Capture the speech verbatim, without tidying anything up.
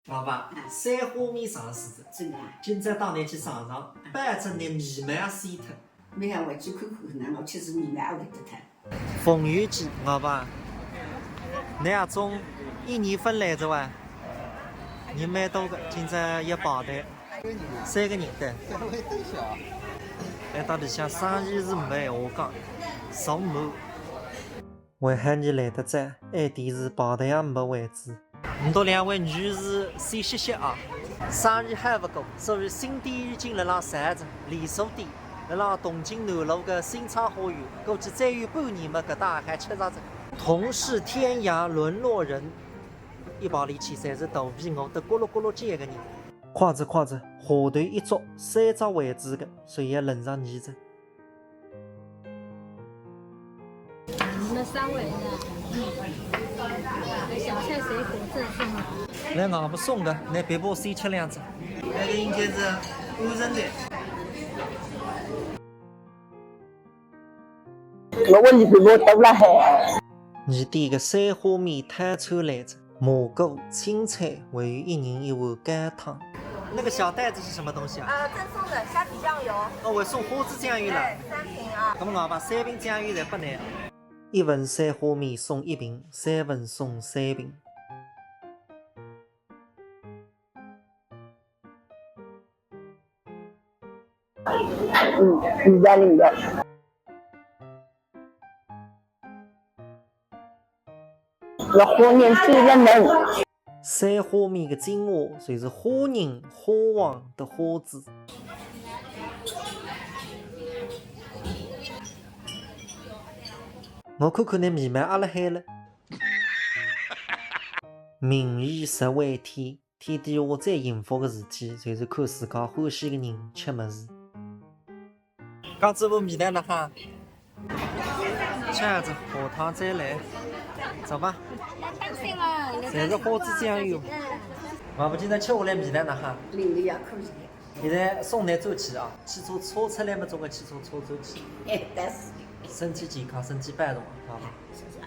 老板，三虾面上市了，真的啊？今朝带㑚去尝尝，保证㑚眉毛也死脱。明朝回去看看，㑚我吃仔眉毛也会得脱。凤游记，老板，㑚阿总一年勿来哉哇？人蛮多个，今朝要排队，三个人对。三位等一下啊。哎，到里向生意是没闲话讲，上满。 为啥人来得早，还点是排队也没位置。㑚笃两位女士先歇歇啊，生意还勿够，所以新店已经辣浪造着，连锁店辣浪东京南路个新昌花园，估计再有半年么，搿搭还吃着哉。同是天涯沦落人，一排里向侪是肚皮饿得咕噜咕噜叫个人。快哉快哉，下头一桌三只位置个，所以要轮着㑚哉。 你们三位，小菜水果赠送啊。来，俺们送个，来，别包先吃两只。那个应该是五仁的。我问你，别包多了还。㑚点个三虾面套餐来哉。 蘑菇、青菜，还有一人一碗高汤。那个小袋子是什么东西啊？呃，赠送的虾皮酱油。哦，我送虾子酱油了。哎，三瓶啊。那么我把三瓶酱油侪拨㑚啊。一份三虾面送一瓶，三份送三瓶。嗯，你家里面。 搿虾仁水了嫩。三虾面个精华，就是虾仁、虾黄搭虾子。我看看㑚眉毛阿勒海了。民以食为天， 天底下最幸福个事体，就是看自家欢喜个人吃物事。讲师傅，味道哪哈？吃仔，下趟再来。走吧。侪是虾子酱油。嗯。我勿记得吃下来味道哪哈？味道也可以。现在送㑚转去啊，汽车车出来么，总归汽车车转去。哎，但是。身体健康，身体保重，好吧？谢谢。